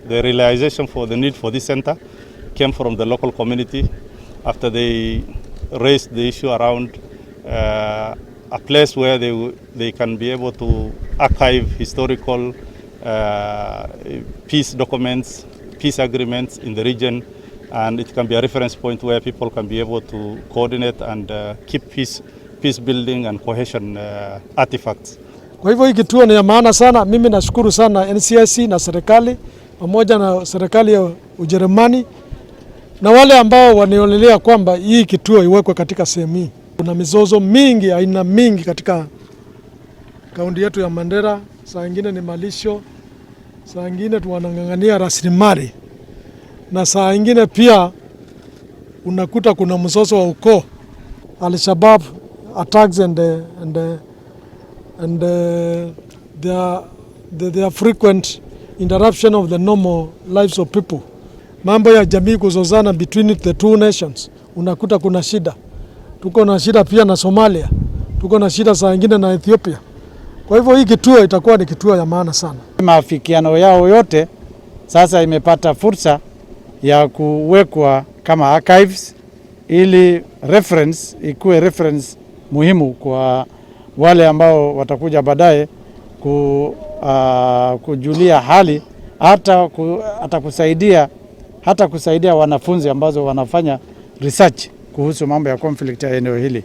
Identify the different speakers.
Speaker 1: The realization for the need for this center came from the local community after they raised the issue around a place where they can be able to archive historical peace documents, peace agreements in the region, and it can be a reference point where people can be able to coordinate and keep peace, peace building and cohesion artifacts.
Speaker 2: Kwa hivyo hii kituo ni ya maana sana. Mimi nashukuru sana NCIC na serikali pamoja na serikali ya Ujerumani na wale ambao wanionelea kwamba hii kituo iwekwe katika sehemu hii. Kuna mizozo mingi aina mingi katika kaunti yetu ya Mandera, saa ingine ni malisho, saa ingine wanang'ang'ania rasilimali, na saa ingine pia unakuta kuna mzozo wa ukoo. Al-Shabaab attacks and their frequent interruption of the normal lives of people. Mambo ya jamii kuzozana between the two nations, unakuta kuna shida. Tuko na shida pia na Somalia, tuko na shida saa ingine na Ethiopia. Kwa hivyo hii kituo itakuwa ni kituo ya maana sana.
Speaker 3: Maafikiano yao yote sasa imepata fursa ya kuwekwa kama archives ili reference ikuwe reference muhimu kwa wale ambao watakuja baadaye kujulia hali hata kusaidia wanafunzi ambazo wanafanya research kuhusu mambo ya conflict ya eneo hili.